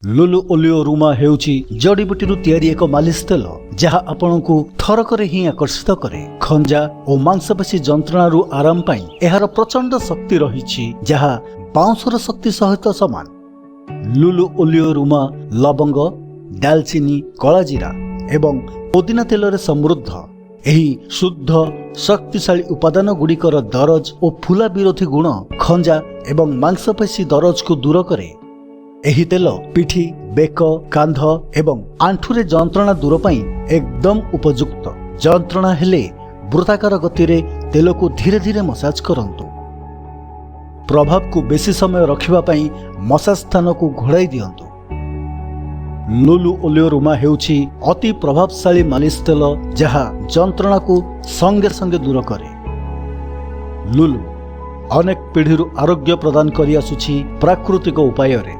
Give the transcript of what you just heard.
ଲୁଲୁ ଓଲିଓ ରୁମା ହେଉଛି ଜଡ଼ିବୁଟିରୁ ତିଆରି ଏକ ମାଲିସ ତେଲ, ଯାହା ଆପଣଙ୍କୁ ଥରକରେ ହିଁ ଆକର୍ଷିତ କରେ। ଖଞ୍ଜା ଓ ମାଂସପେଶୀ ଯନ୍ତ୍ରଣାରୁ ଆରାମ ପାଇଁ ଏହାର ପ୍ରଚଣ୍ଡ ଶକ୍ତି ରହିଛି, ଯାହା ବାଉଁଶର ଶକ୍ତି ସହିତ ସମାନ। ଲୁଲୁ ଓଲିଓ ରୁମା ଲବଙ୍ଗ, ଡାଲଚିନି, କଳାଜିରା ଏବଂ ପୋଦିନା ତେଲରେ ସମୃଦ୍ଧ। ଏହି ଶୁଦ୍ଧ ଶକ୍ତିଶାଳୀ ଉପାଦାନ ଗୁଡ଼ିକର ଦରଜ ଓ ଫୁଲା ବିରୋଧୀ ଗୁଣ ଖଞ୍ଜା ଏବଂ ମାଂସପେଶୀ ଦରଜକୁ ଦୂର କରେ। ଏହି ତେଲ ପିଠି, ବେକ, କାନ୍ଧ ଏବଂ ଆଣ୍ଠୁରେ ଯନ୍ତ୍ରଣା ଦୂର ପାଇଁ ଏକଦମ ଉପଯୁକ୍ତ। ଯନ୍ତ୍ରଣା ହେଲେ ବୃତ୍ତାକାର ଗତିରେ ତେଲକୁ ଧୀରେ ଧୀରେ ମସାଜ କରନ୍ତୁ। ପ୍ରଭାବକୁ ବେଶୀ ସମୟ ରଖିବା ପାଇଁ ମସାଜ ସ୍ଥାନକୁ ଘୋଡ଼ାଇ ଦିଅନ୍ତୁ। ଲୁଲୁ ଓଲିଓ ରୁମା ହେଉଛି ଅତି ପ୍ରଭାବଶାଳୀ ମାଲିସ ତେଲ, ଯାହା ଯନ୍ତ୍ରଣାକୁ ସଙ୍ଗେ ସଙ୍ଗେ ଦୂର କରେ। ଲୁଲୁ ଅନେକ ପିଢ଼ିରୁ ଆରୋଗ୍ୟ ପ୍ରଦାନ କରିଆସୁଛି ପ୍ରାକୃତିକ ଉପାୟରେ।